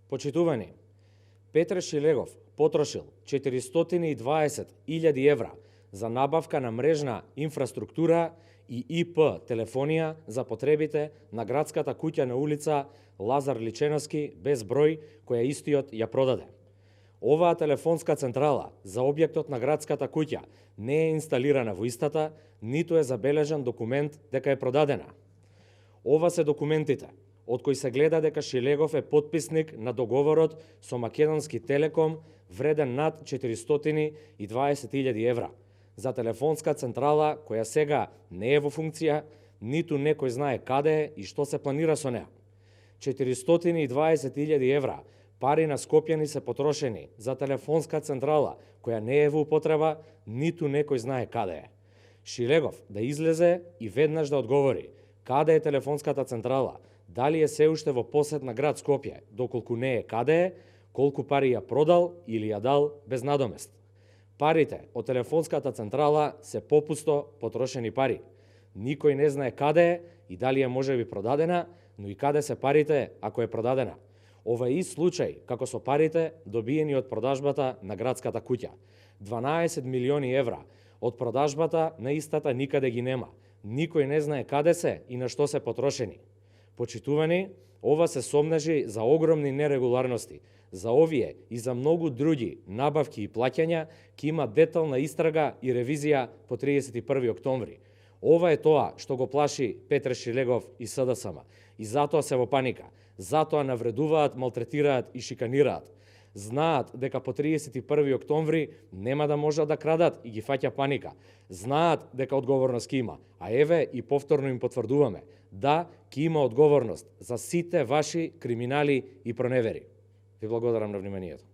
Почитувани, Петре Шилегов потрошил 420.000 евра за набавка на мрежна инфраструктура и ИП телефонија за потребите на градската куќа на улица Лазар Личеновски без број, која истиот ја продаде. Оваа телефонска централа за објектот на градската куќа не е инсталирана во истата, ниту е забележан документ дека е продадена. Ова се документите од кои се гледа дека Шилегов е потписник на договорот со Македонски Телеком вреден над 420.000 евра за телефонска централа која сега не е во функција, ниту некој знае каде е и што се планира со неа. 420.000 евра пари на Скопјани се потрошени за телефонска централа која не е во употреба, ниту некој знае каде е. Шилегов да излезе и веднаш да одговори каде е телефонската централа, дали е се уште во посед на град Скопје, доколку не е каде е, колку пари ја продал или ја дал без надомест. Парите од телефонската централа се попусто потрошени пари. Никој не знае каде е и дали е можеби продадена, но и каде се парите ако е продадена. Ова е ист случај како со парите добиени од продажбата на градската куќа. 12 милиони евра од продажбата на истата никаде ги нема. Никој не знае каде се и на што се потрошени. Почитувани, ова се сомнежи за огромни нерегуларности. За овие и за многу други набавки и плаќања ќе има детална истрага и ревизија по 31. октомври. Ова е тоа што го плаши Петре Шилегов и СДСМ. И затоа се во паника. Затоа навредуваат, малтретираат и шиканираат. Знаат дека по 31. октомври нема да можат да крадат и ги фаќа паника. Знаат дека одговорност ќе има, а еве и повторно им потврдуваме. Да, ќе има одговорност за сите ваши криминали и проневери. Ви благодарам на вниманието.